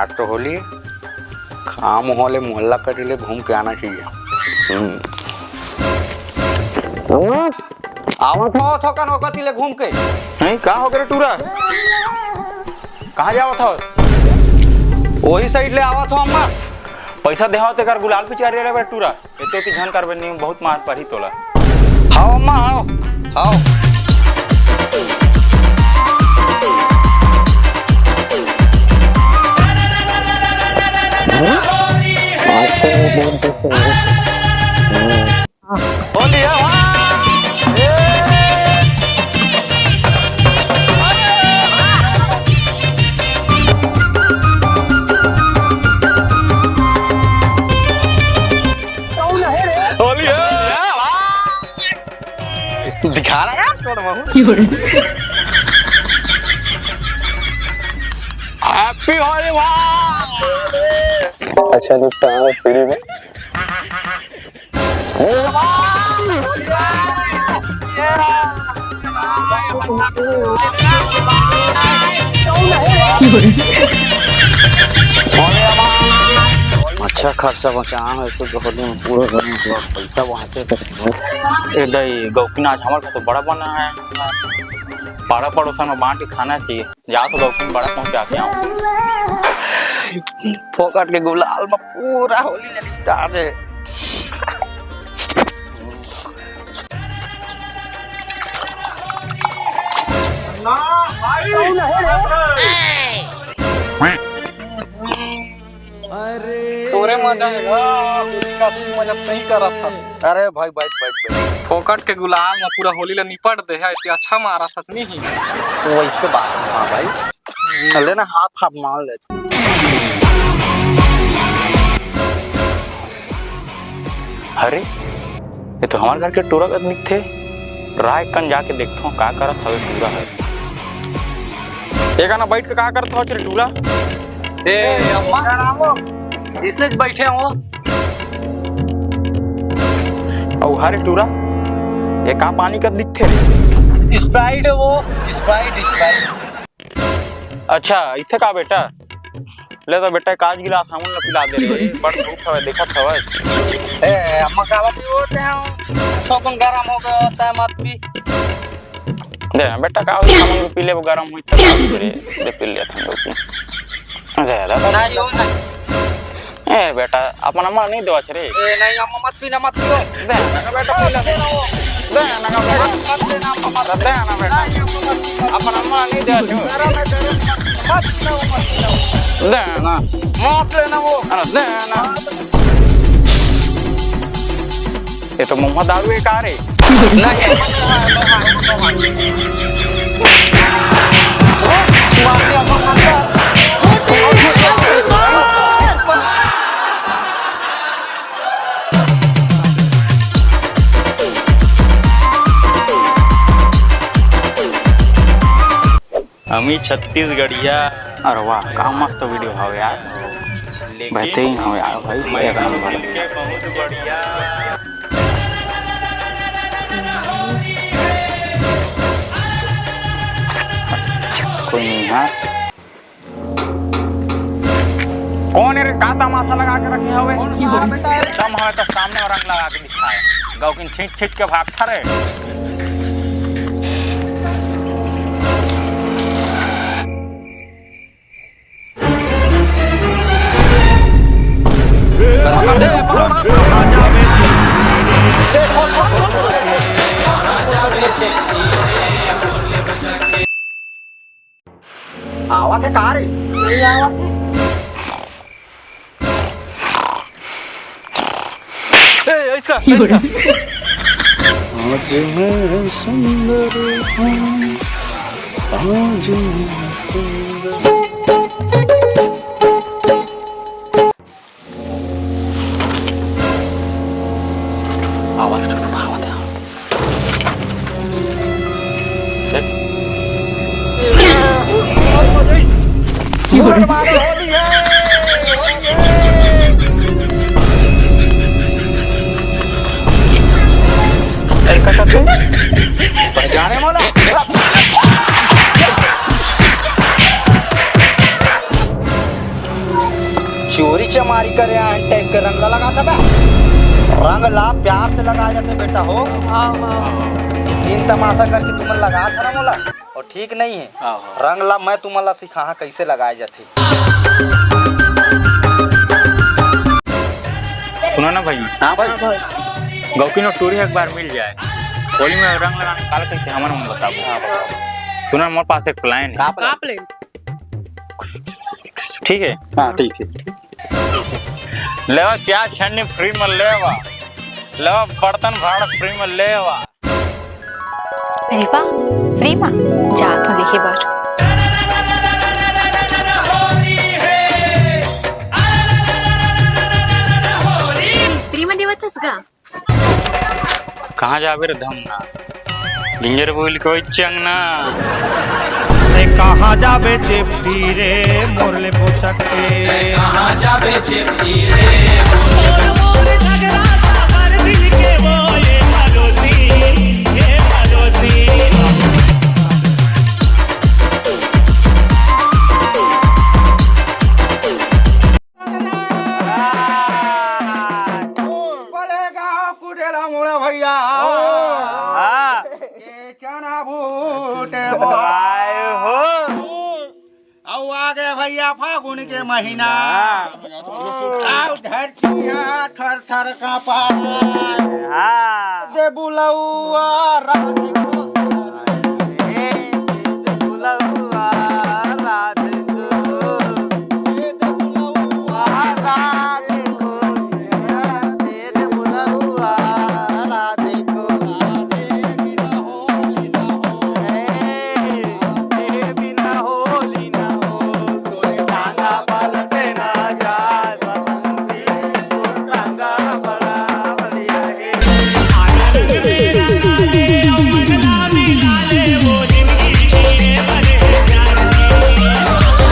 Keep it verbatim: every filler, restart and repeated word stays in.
आज तो होली, काम वाले मोहल्ला कति ले घूम के आना चाहिए। हम्म। आवत हो थोकन ओकर ती ले घूम के। नहीं, का हो गे रे टूरा? कहाँ जावत हवस? वही साइड ले आवत हो अम्मा। पैसा देहाव तेकर गुलाल पिचकारी रे टूरा। एते ओती झन करबे नहीं, बहुत मार पड़ही तोला। हाव अम्मा, हाव, हाव। होली है भाई। होली है। दिखा रहा यार, छोड़ महू। Happy होली भाई। अच्छा निपटा है फ्री में। अच्छा खर्चा बचा है, ऐसे तो होली में पूरा घर में पूरा पैसा बांटे। ए दई, गौकिन आज हमर घर तो बड़ा बना है, पाड़ा पड़ोसन में बांट के खाना चाहिए। जा तो गौकिन बड़ा पहुंचा के आओ। फोकट के गुलाल में पूरा होली ने निपटा दे। तोरे मजा है ना, उसका भी मजा नहीं करत हस। अरे भाई, बैठ, बैठ, बैठ। फोकट के गुलाल में पूरा होली ला निपट दे है, इतनी अच्छा मारत हस नहीं। वैसे बात है, हाँ भाई। ले ना, हाथ, हाथ मार ले। अरे, ये तो हमारे घर के टूरा कस दिखथे। राय कन जाके देखथों, का करत हवे टूरा ह। एक आना बैठ के का करत हवे रे टूरा? ए, अम्मा, इसने बैठे हो। अउ हरे टूरा, ये का पानी कस दिखथे रे? Sprite है वो, Sprite, Sprite। अच्छा, इथे का बेटा? ले तो बेटा, एक आध गिलास हमन ल पिला दे रे। बड़ धूप हवे, देखत हवस। ए, अम्मा काला पीवत है। तो कौन गरम हो गया होता है, मत पी। दे ना बेटा, का होई, हमन ल पी ले, वो गरम होई तब रे। दे पी ले ठंडा पी। दे दादा। ना, यो ना। ए बेटा, अपन अम्मा नहीं देवत रे। ए, नहीं, अम्मा मत पीना, मत पियो। दे ना बेटा, पी ले। दे ना बेटा। मत लेना, अम्मा, मत दे ना बेटा। नहीं, अम्मा, मत पीना। अपन अम्मा नहीं देवत रे। गरम है, गरम। मत पीना, मत पीना। दे ना। मत लेना वो। अरे दे ना। ये तो मुंह दारू है का रे? नहीं, अम्मा, नहीं, नहीं, नहीं, नहीं। अमित छत्तीसगढ़िया। अरे वाह, का मस्त वीडियो हवे यार, बेहतरीन हवे यार भाई, एक नंबर। कोई नहीं है। कौन है रे? का तमाशा लगा के रखे हवे? कौन सा बेटा है? दम हवे तो सामने और रंग लगा के दिखाए। गौकिन छींच छींच के भागता रे। आवत है का रे? नहीं आवत है। ए, इसका, इसका। आज मैं सुंदर हूँ, आज मैं सुंदर। आवाज सुनो, आवाज। अरे काका, तू पहचाने मोला? चमारी करे आन टाइप के रंग ला लगात हबे। रंग ला प्यार से लगाय जाथे बेटा हो। हाँ, हाँ। दिन तमाशा करके तुमन लगात हव ना मोला, अउ ठीक नइ हे। हाँ, हाँ। रंग ला मैं तुमन ला सिखाहूँ कइसे लगाय जाथे। सुना ना भाई। हाँ भाई। गौकी नो टूरी एक बार मिल जाए, होली में रंग लगाना काला कइसे हमन मन बताबो। हाँ, बताओ। सुना, मोर पास एक plan हे। का plan? का plan? ठीक हे। हाँ, ठीक हे। लेवा चार छन्नी free में लेवा, लेवा बर्तन भाड़ा free में लेवा। अरे वाह, free में जात हो लेहे बर। Free में देवत हस गा? कहाँ जाबे रे धमना? गिंजर बोल कोई चंगना। तैं कहाँ जाबे चेपटी रे, मोर ले पोसक के? तैं कहाँ जाबे चेपटी रे? मोर, मोर झगड़ा सा हर दिन के वो, ये पड़ोसी, ये पड़ोसी। बड़े गाँव कुटेला मोड़ा भैया। हाँ। के चना बूट आए हो। अउ आगे भैया फागुन के महीना। हाँ। अउ धरतिया थर थर काँपा। हाँ। दे बुलउआ रात को